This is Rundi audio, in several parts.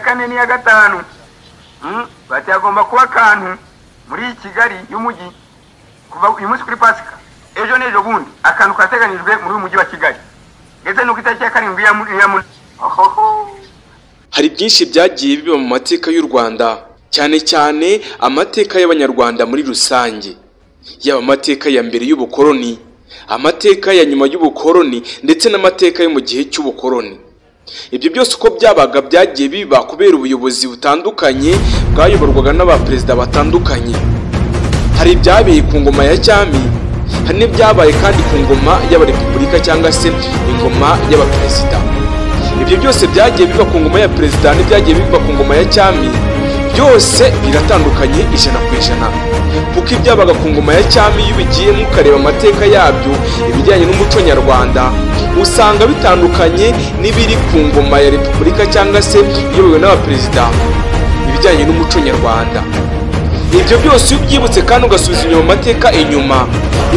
kane n'iya gatanu. Bati hagomba kuba akantu muri Kigali y'umujyi kuva uyu munsi kuri Pasika, ejo n'ejo bundi, akantu kateganyijwe muri uyu mujyi wa Kigali, ndetse no ku itariki ya 7 ya. Hari byinshi byagiye biba mu mateka y'u Rwanda, cyane cyane amateka y'Abanyarwanda muri rusange, yaba amateka ya mbere y'ubukoroni, amateka ya nyuma y'ubukoroni, ndetse n'amateka yo mu gihe cy'ubukoroni. Ibyo byose uko byabaga byagiye biba kubera ubuyobozi butandukanye bwayoborwaga n'abaperezida batandukanye. Hari ibyabaye ku ngoma ya cyami, hari n'ibyabaye kandi ku ngoma y'abarepubulika cyangwa se ingoma y'abaperezida. Ibyo byose byagiye biba ku ngoma ya perezida n'ibyagiye biba ku ngoma ya cyami, byose biratandukanye 100%, kuko ibyabaga ku ngoma ya cyami iyo ubigiyemo ukareba amateka yabyo, ibijyanye n'umuco nyarwanda, usanga bitandukanye n'ibiri ku ngoma ya repubulika cyangwa se iyobowe n'abaperezida, ibijyanye n'umuco nyarwanda. Ibyo byose iyo ubyibutse kandi ugasubiza inyuma amateka inyuma,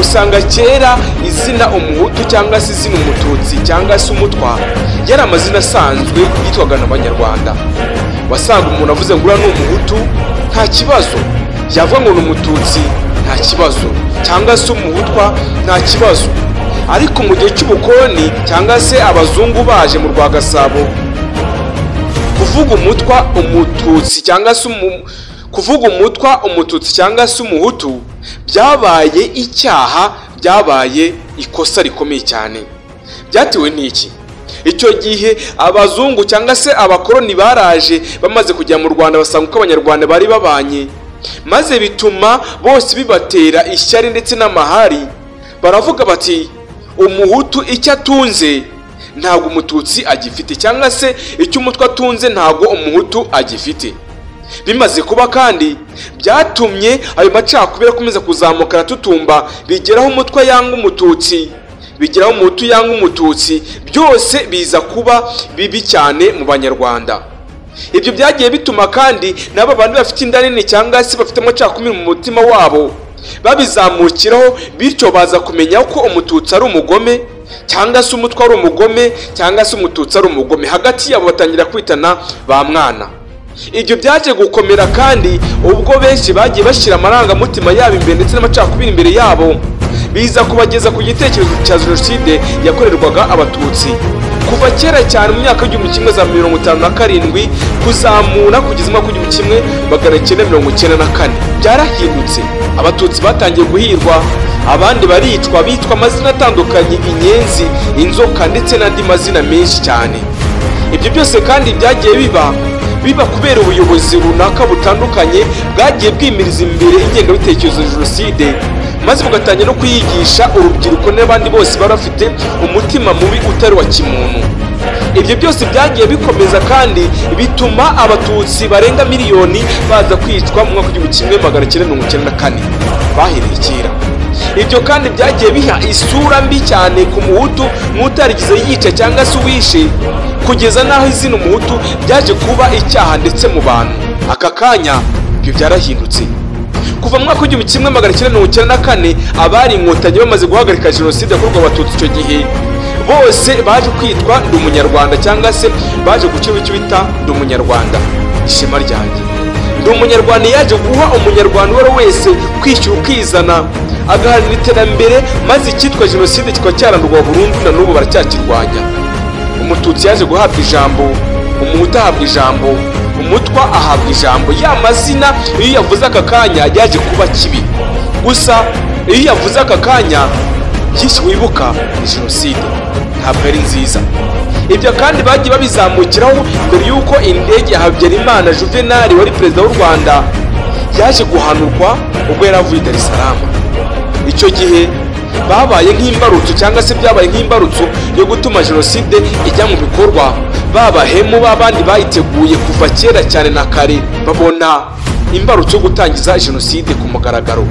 usanga kera izina umuhutu cyangwa se izina umututsi cyangwa se umutwa yari amazina asanzwe yitwaga n'Abanyarwanda. Wasanga umuntu avuze ngo uriya ni umuhutu nta kibazo, yavuga ngo ni umututsi nta kibazo, cyangwa se umuhutwa nta kibazo. Ariko mu gihe cy'ubukoloni cyangwa se abazungu baje mu rwa Gasabo, kuvuga umutwa umututsi cyangwa se kuvuga umutwa umututsi cyangwa se umuhutu byabaye icyaha, byabaye ikosa rikomeye cyane. Byatewe n'iki? Icyo gihe abazungu cyangwa se abakoloni baraje bamaze kujya mu Rwanda, basanga uko Abanyarwanda bari babanye, maze bituma bose bibatera ishyari ndetse n'amahari. Baravuga bati umuhutu icyo atunze ntabwo umututsi agifite, cyangwa se icyo umutwa atunze ntabwo umuhutu agifite. Bimaze kuba kandi byatumye ayo macakubiri akomeza kuzamuka aratutumba, bigeraho umutwa yanga umututsi, bigeraho umuhutu yanga umututsi, byose biza kuba bibi cyane mu Banyarwanda. Ibyo byagiye bituma kandi n'aba bantu bafite inda nini cyangwa se bafite amacakubiri mu mutima wabo babizamukiraho, bityo baza kumenya ko umututsi ari umugome cyangwa se umutwa ari umugome cyangwa se umututsi ari umugome. Hagati yabo batangira kwitana ba mwana. Ibyo byaje gukomera kandi ubwo benshi bagiye bashyira amarangamutima yabo imbere ndetse n'amacakubiri imbere yabo, biza kubageza ku gitekerezo cya jenoside yakorerwaga abatutsi kuva kera cyane mu myaka 1957 kuzamura kugeza mu mwaka 1994. Byarahindutse, abatutsi batangiye guhirwa, abandi baricwa, bitwa amazina atandukanye, inyenzi, inzoka ndetse n'andi mazina menshi cyane. Ibyo byose kandi byagiye biba kubera ubuyobozi runaka butandukanye bwagiye bwimiriza imbere ingengabitekerezo ya jenoside, maze bugatangira no kuyigisha urubyiruko n'abandi bose bari bafite umutima mubi utari wa kimuntu. Ibyo byose byagiye bikomeza kandi bituma abatutsi barenga miliyoni baza kwicwa mu mwaka 1994 bahereye kera. Ibyo kandi byagiye biha isura mbi cyane ku muhutu nk'utarigize yica cyangwa se uwishe, kugeza n'aho izina umuhutu byaje kuba icyaha ndetse mu bantu. Aka kanya ibyo byarahindutse. Kuva mu mwaka 1994 abari inkotanyi bamaze guhagarika jenoside yakorwaga abatutsi, icyo gihe bose baje kwitwa ndi umunyarwanda cyangwa se baje gukira icyo bita ndi umunyarwanda, ishema ryanjye. Ndi umunyarwanda yaje guha umunyarwanda uwo ari wese kwishyura ukizana, agaharanira iterambere, maze icyitwa jenoside kikaba cyarandurwa burundu, na n'ubu baracyakirwanya. Umututsi yaje guhabwa ijambo, umuhutu ahabwa ijambo, umutwa ahabwa ijambo. Ya mazina iyo yavuze aka kanya yaje kuba kibi. Gusa iyo yavuze aka kanya byinshi wibuka ni jenoside, ntabwo ari nziza. Ibyo kandi bagiye babizamukiraho mbere y'uko indege ya Habyarimana Juvenal wari perezida w'u Rwanda yaje guhanurwa ubwo yari avuye i Dar es Salaam. Icyo gihe babaye nk'imbarutso cyangwa se byabaye nk'imbarutso yo gutuma jenoside ijya mu bikorwa. Babahemu b'abandi bayiteguye kuva kera cyane na kare, babona imbarutso yo gutangiza jenoside ku mugaragaro.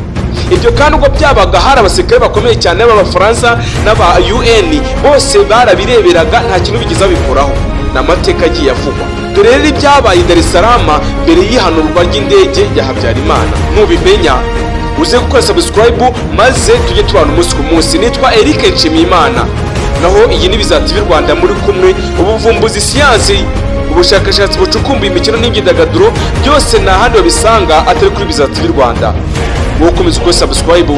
Ibyo kandi ubwo byabaga hari abasirikare bakomeye cyane b'Abafaransa n'aba UN, bose barabireberaga nta kintu bigeze babikoraho. Ni amateka agiye avugwa. Dore rero ibyabaye i Dar es Salaam mbere y'ihanurwa ry'indege ya Habyarimana. Nubimenya uze gukora subscribe maze tujye tubana umunsi ku munsi. Nitwa Eric Nshimiyimana, naho iyi ni Biza TV Rwanda, muri kumwe ubuvumbuzi, siyansi. Ubushakashatsi bucukumbuye, imikino n'imyidagaduro, byose nta handi babisanga atari kuri Biza TV Rwanda. Wowe ukomeza ukore subscribe,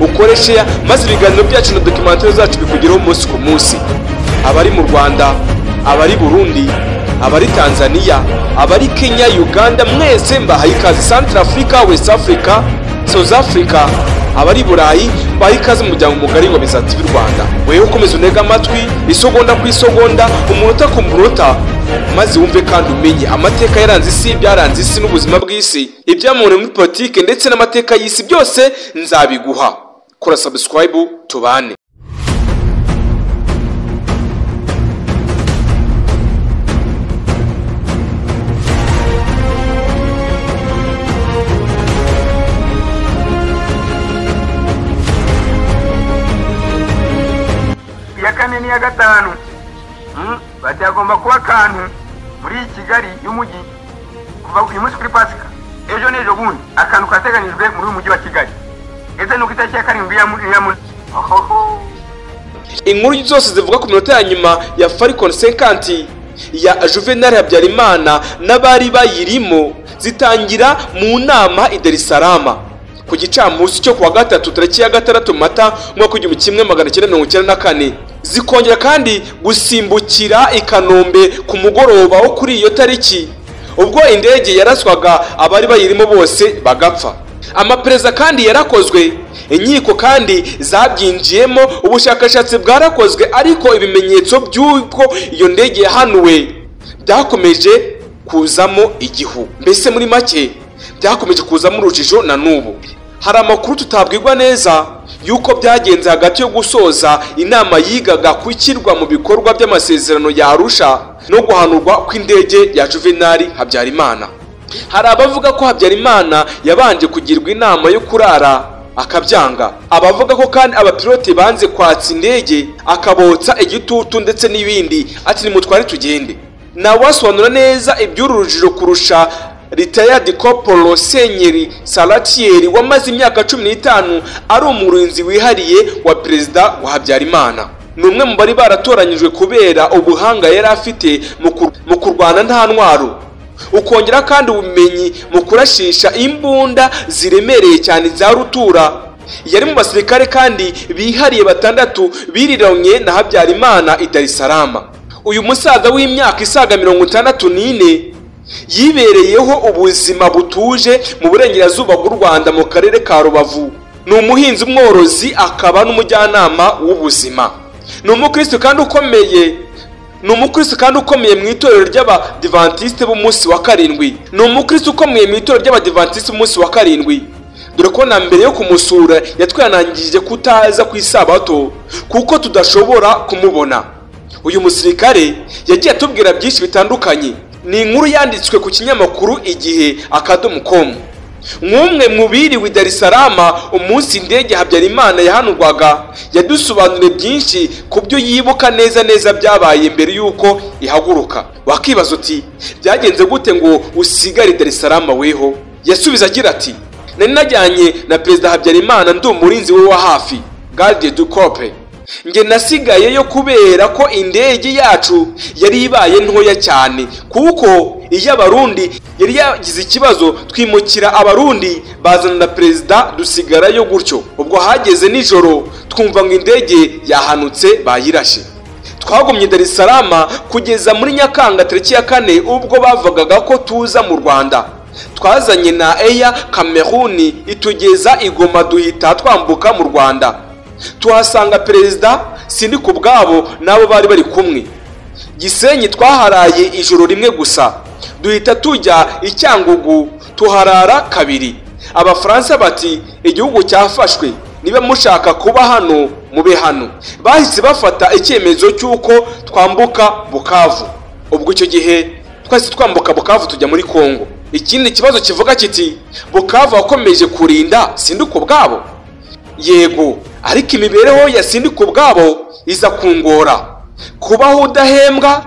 ukore share, maze ibiganiro byacu na documentaire zacu bikugeraho umunsi ku munsi. Abari mu Rwanda, abari Burundi, abari Tanzania, abari Kenya, Uganda, mwese mbahaye ikaze. Central Africa, West Africa, South Africa, abari Burayi, mbahaye ikaze mu muryango mugari wa Biza TV Rwanda. Wewe ukomeza unega amatwi isogonda ku isogonda, umunota ku munota, maze wumve kandi umenye amateka yaranze isi, ibyaranze isi n'ubuzima bw'isi, ibyamuntu muri politike ndetse n'amateka y'isi, byose nzabiguha. Kora subscribe tubane. Iya kane n'iya gatanu. Bati hagomba kuba akantu muri Kigali y'umujyi kuva uyu munsi kuri Pasika, ejo n'ejo bundi, akantu kateganyijwe muri uyu mujyi wa Kigali, ndetse no ku itariki ya 7 ya Ohoho. Inkuru zose zivuga ku minota ya nyuma ya Falcon 50 ya Juvenal Habyarimana n'abari bayirimo zitangira mu nama i Dar es Salaam ku gicamunsi cyo kuwa gatatu tariki ya 6 Mata umwaka 1994, zikongera kandi gusimbukira i Kanombe ku mugoroba wo kuri iyo tariki, ubwo indege yaraswaga abari bayirimo bose bagapfa. Amapereza kandi yarakozwe, inkiko kandi zabyinjiyemo, ubushakashatsi bwarakozwe, ariko ibimenyetso by'uko iyo ndege yahanuwe byakomeje kuzamo igihu. Mbese muri make byakomeje kuzamo urujijo na n'ubu. Hari amakuru tutabwirwa neza yuko byagenze hagati yo gusoza inama yigaga ku ishyirwa mu bikorwa by'amasezerano ya Arusha no guhanurwa kw'indege ya Juvenal Habyarimana. Hari abavuga ko Habyarimana yabanje kugirwa inama yo kurara akabyanga, abavuga ko kandi abapilote banze kwatsa indege akabotsa igitutu ndetse n'ibindi, ati nimutware tugende. Nawasobanura neza iby'uru rujijo kurusha Retired Corporal Senyeri Salatieri wamaze imyaka 15 ari umurinzi wihariye wa Perezida wa Habyarimana. Ni umwe mu bari baratoranyijwe kubera ubuhanga yari afite mu kurwana nta ntwaro, ukongera kandi ubumenyi mu kurashisha imbunda ziremereye cyane za rutura. Yari mu basirikare kandi bihariye 6 biriranye na Habyarimana i Dar es Salaam. Uyu musaza w'imyaka isaga 64 yibereyeho ubuzima butuje mu burengerazuba bw'u Rwanda mu karere ka Rubavu. Ni umuhinzi, umworozi, akaba n'umujyanama w'ubuzima. Ni umukristo kandi ukomeye. Ni umukristo kandi ukomeye mu itorero ry'Abadivantiste b'umunsi wa 7. Ni umukristo ukomeye mu itorero ry'Abadivantiste b'umunsi wa 7. Dore ko na mbere yo kumusura yatwanangije kutaza ku isabato kuko tudashobora kumubona. Uyu musirikare yagiye atubwira byinshi bitandukanye. Ni inkuru yanditswe ku kinyamakuru Igihe akadomo.com. Nk'umwe mu biriwe i Dar es Salaam umunsi indege Habyarimana yahanurwaga, yadusobanuriye byinshi ku byo yibuka neza neza byabaye mbere y'uko ihaguruka. Wakibaza uti byagenze gute ngo usigare i Dar es Salaam weho? Yasubiza agira ati nari najyanye na Perezida Habyarimana, ndi umurinzi we wa hafi, garde du corps. Nge nasigayeyo kubera ko indege yacu yari ibaye ntoya cyane, kuko iyo Abarundi yari yagize ikibazo twimukira Abarundi bazana na Perezida dusigarayo gutyo. Ubwo hageze nijoro twumva ngo indege yahanutse bayirashe. Twagumye Dar es Salaam kugeza muri Nyakanga tariki ya 4 ubwo bavugaga ko tuza mu Rwanda. Twazanye na Air Cameroon itugeza i Goma duhita twambuka mu Rwanda. Tuhasanga Perezida sindi ku bwabo nabo bari bari kumwe. Gisenyi twaharaye ijoro rimwe gusa, duhita tujya i Cyangugu tuharara kabiri. Abafaransa bati igihugu cyafashwe, niba mushaka kuba hano mube hano. Bahise bafata icyemezo cy'uko twambuka Bukavu. Ubwo icyo gihe twese twambuka Bukavu tujya muri Kongo. Ikindi kibazo kivuga kiti Bukavu wakomeje kurinda sindi ku bwabo. Yego, ariko imibereho ya sindi ku bwabo iza kungora. Kubaho udahembwa,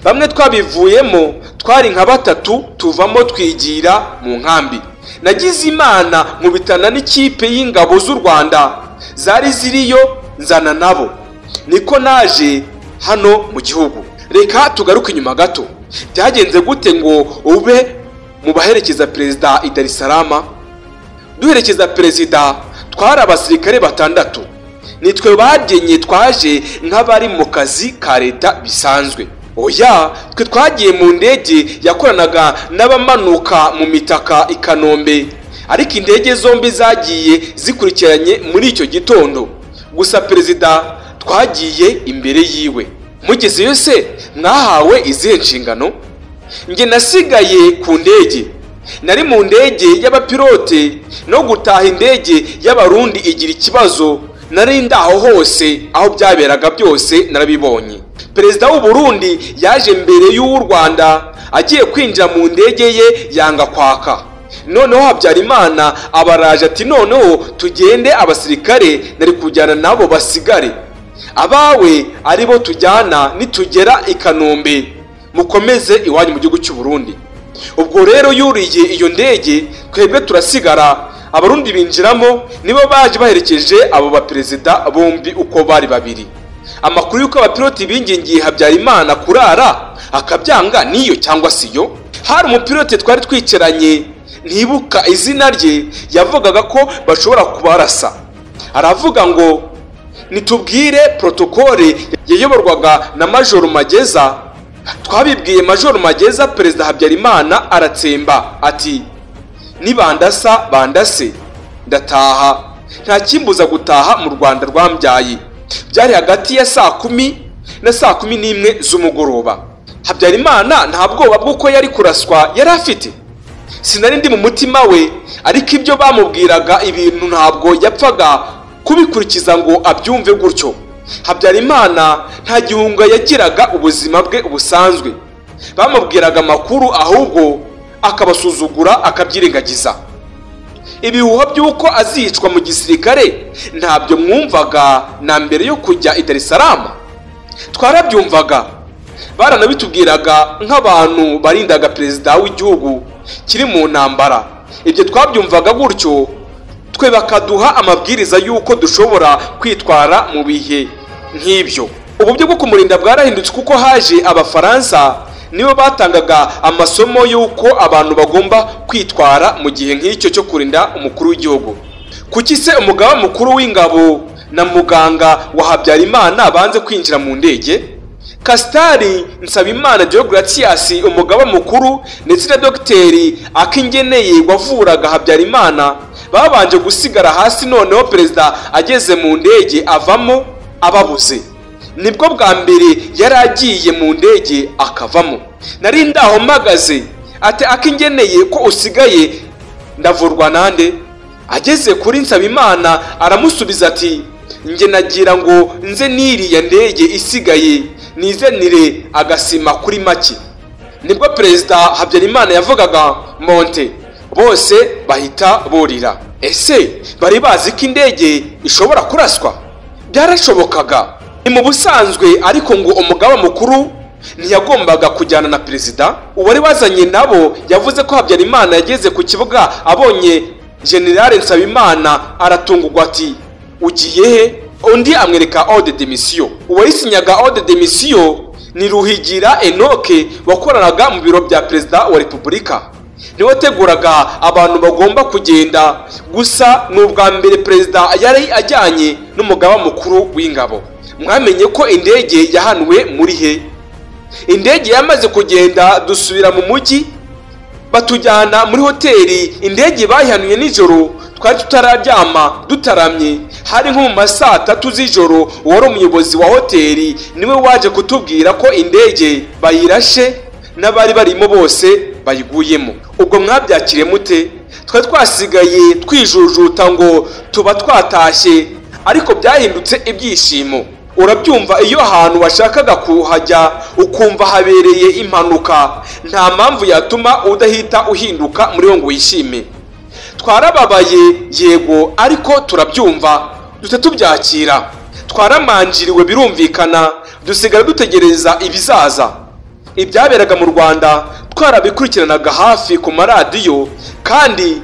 bamwe twabivuyemo twari nka 3 tuvamo twigira mu nkambi. Nagize Imana nkubitana n'ikipe y'ingabo z'u Rwanda zari ziriyo, nzana nabo, niko naje hano mu gihugu. Reka tugaruke inyuma gato. Byagenze gute ngo ube mu baherekeza perezida i Dar es Salaam? Duherekeza perezida twari abasirikare 6, nitwe bagenye, twaje nk'abari mu kazi ka leta bisanzwe. Oya, twe twagiye mu ndege yakoranaga n'abamanuka mu mitaka i Kanombe, ariko indege zombi zagiye zikurikiranye muri icyo gitondo. Gusa perezida twagiye imbere yiwe. Mugezeyo se mwahawe izihe nshingano? Nge nasigaye ku ndege, nari mu ndege y'abapilote, no gutaha indege y'abarundi igira ikibazo, nari ndaho hose, aho byaberaga byose narabibonye. Perezida w'u Burundi yaje mbere y'uw'u Rwanda, agiye kwinjira mu ndege ye yanga kwaka. Noneho Habyarimana abaraje ati noneho tugende, abasirikare nari kujyana nabo basigare, abawe aribo tujyana nitugera i Kanombe, mukomeze iwanyu mu gihugu cy'u Burundi. Ubwo rero yuriye iyo ndege, twebwe turasigara, abarundi binjiramo, nibo baje baherekeje abo baperezida bombi uko bari babiri. Amakuru y'uko abapiloti bingingiye Habyarimana kurara akabyanga niyo cyangwa siyo? Hari umupilote twari twicaranye, ntibuka izina rye, yavugaga ko bashobora kubarasa. Aravuga ngo nitubwire protokole yayoborwaga na Major Mageza. Twabibwiye Major Mageza, perezida Habyarimana aratsemba ati nibandasa bandase, ndataha, nta kimbuza gutaha mu Rwanda rwambyaye. Byari hagati ya saa 10 na saa 11 z'umugoroba. Habyarimana nta bwoba bw'uko yari kuraswa yari afite. Sinari ndi mu mutima we, ariko ibyo bamubwiraga ibintu ntabwo yapfaga kubikurikiza ngo abyumve gutyo. Habyarimana nta gihunga yagiraga ubuzima bwe ubusanzwe. Bamubwiraga amakuru ahubwo akabasuzugura akabyirengagiza. Ibihuha by'uko azicwa mu gisirikare ntabyo mwumvaga na mbere yo kujya i Dar es Salaam? Twarabyumvaga, baranabitubwiraga nk'abantu barindaga perezida w'igihugu kiri mu ntambara. Ibyo twabyumvaga gutyo, twe bakaduha amabwiriza y'uko dushobora kwitwara mu bihe nk'ibyo. Uburyo bwo kumurinda bwarahindutse kuko haje abafaransa, nibo batangaga amasomo y'uko abantu bagomba kwitwara mu gihe nk'icyo cyo kurinda umukuru w'igihugu. Kuki se umugaba mukuru w'ingabo na muganga wa Habyarimana banze kwinjira mu ndege? Kastari Nsabimana Deogratias, umugaba mukuru, ndetse na Dogiteri Akingeneye wavuraga Habyarimana babanje gusigara hasi, noneho perezida ageze mu ndege avamo ababuze. Nibwo bwa mbere yari agiye mu ndege akavamo. Nari ndaho mpagaze ati Akingeneye ko usigaye ndavurwa nande? Ageze kuri Nsabimana aramusubiza ati nge nagira ngo nze niriya ndege isigaye nizanire agasima kuri make. Nibwo perezida Habyarimana yavugaga monte, bose bahita burira. Ese bari bazi ko indege ishobora kuraswa? Byarashobokaga ni mu busanzwe, ariko ngo umugaba mukuru ntiyagombaga kujyana na perezida. Uwari wazanye nabo yavuze ko Habyarimana yageze ku kibuga abonye General Nsabimana aratungurwa ati ugiye he? Undi amwereka ordre de mission. Uwayisinyaga ordre de mission ni Ruhigira Enoke wakoranaga mu biro bya perezida wa Repubulika, niwe wateguraga abantu bagomba kugenda. Gusa ni ubwa mbere perezida yari ajyanye n'umugaba mukuru w'ingabo. Mwamenye ko indege yahanuwe muri he? Indege yamaze kugenda dusubira mu mujyi, batujyana muri hoteli. Indege bayihanuye nijoro, twari tutararyama dutaramye, hari nko mu masaa 3 z'ijoro. Uwari umuyobozi wa hoteli niwe waje kutubwira ko indege bayirashe n'abari barimo bose bayiguyemo. Ubwo mwabyakire mute? Twari twasigaye twijujuta ngo tuba twatashye, ariko byahindutse ibyishimo. Urabyumva iyo ahantu washakaga kuhajya ukumva habereye impanuka, nta mpamvu yatuma udahita uhinduka muri wo ngo wishime. Twarababaye yego, ariko turabyumva dute tubyakira. Twaramanjiriwe birumvikana, dusigara dutegereza ibizaza. Ibyaberaga mu Rwanda twarabikurikiranaga hafi ku maradiyo, kandi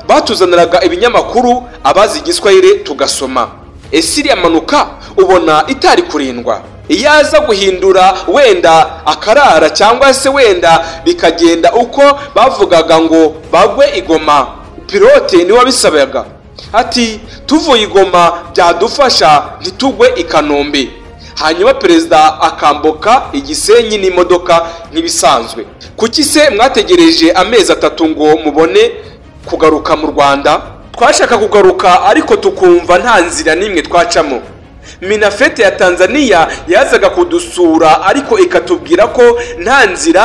batuzaniraga ibinyamakuru abazi igiswahili tugasoma. Ese iriya mpanuka ubona itari kurindwa? Iyo aza guhindura wenda akarara cyangwa se wenda bikagenda uko bavugaga ngo bagwe igoma, pilote niwe wabisabaga ati tuvuye igoma byadufasha ntitugwe i Kanombe, hanyuma perezida akambuka Igisenyi n'imodoka nk'ibisanzwe. Kuki se mwategereje amezi 3 ngo mubone kugaruka mu Rwanda? Twashaka kugaruka ariko tukumva nta nzira n'imwe twacamo. Minafete ya Tanzania yazaga kudusura ariko ikatubwira ko nta nzira,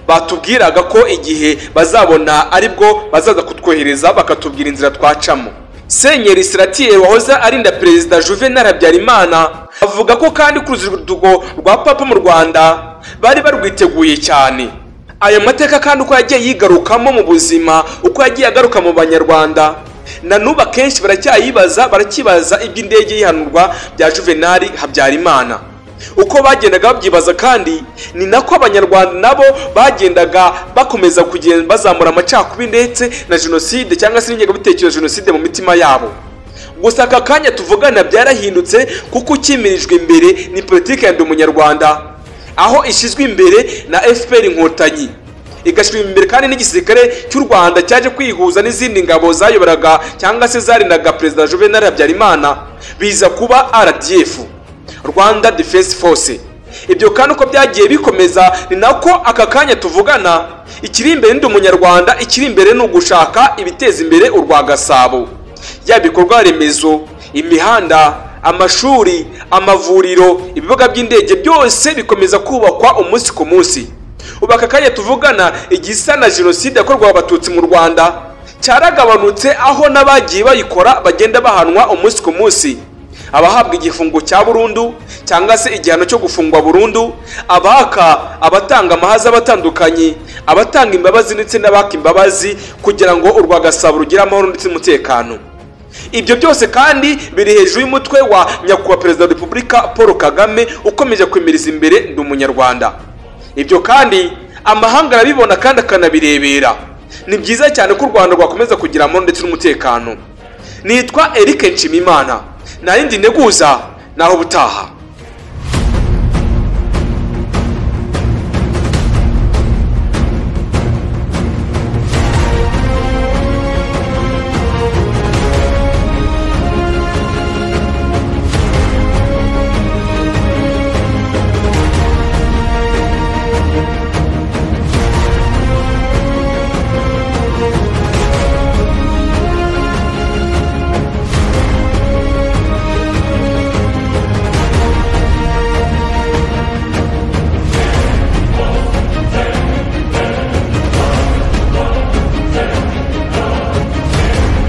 batubwiraga ko igihe bazabona aribwo bazaza kutwohereza bakatubwira inzira twacamo. Senyeri Siratiye wahoze arinda Perezida Juvenal Habyarimana avuga ko kandi ku ruzinduko rwa Papa mu Rwanda bari barwiteguye cyane. Ayo mateka kandi uko yagiye yigarukamo mu buzima, uko yagiye agaruka mu Banyarwanda, na n'ubu akenshi baracyayibaza, barakibaza iby'indege y'ihanurwa bya Juvenal Habyarimana. Uko bagendaga babyibaza kandi ni nako Abanyarwanda nabo bagendaga bakomeza kugenda bazamura amacakubiri ndetse na jenoside cyangwa se n'ingengabitekerezo ya jenoside mu mitima yabo. Gusa aka kanya tuvugana byarahindutse, kuko ukimirijwe imbere ni politiki ya Ndi Umunyarwanda, aho ishyizwe imbere na FPR Inkotanyi, igashyirwa imbere kandi n'igisirikare cy'u Rwanda cyaje kwihuza n'izindi ngabo zayoboraga cyangwa se zarindaga Perezida Juvenal Habyarimana, biza kuba RDF, Rwanda Defense Force. Ibyo kandi uko byagiye bikomeza ni nako aka kanya tuvugana ikiri imbere ndi Umunyarwanda, ikiri imbere ni ugushaka ibiteza imbere urwa Gasabo, yaba ibikorwa remezo, imihanda, amashuri, amavuriro, ibibuga by'indege, byose bikomeza kubakwa umunsi ku munsi. Ubu aka kanya tuvugana igisa na jenoside yakorwaga Abatutsi mu Rwanda cyaragabanutse, aho n'abagiye bayikora bagenda bahanwa umunsi ku munsi, abahabwa igifungo cya burundu cyangwa se igihano cyo gufungwa burundu, abaka, abatanga amahaza batandukanye, abatanga imbabazi ndetse n'abaka imbabazi, kugira ngo urwa Gasabo rugire amahoro ndetse n'umutekano. Ibyo byose kandi biri hejuru y'umutwe wa Nyakubahwa Perezida wa Repubulika Paul Kagame ukomeje kwimiriza imbere Ndi Umunyarwanda. Ibyo kandi amahanga arabibona kandi akanabirebera. Ni byiza cyane ko u Rwanda rwakomeza kugira amahoro ndetse n'umutekano. Nitwa Eric Nshimiyimana, nta yindi nteguza, naho ubutaha.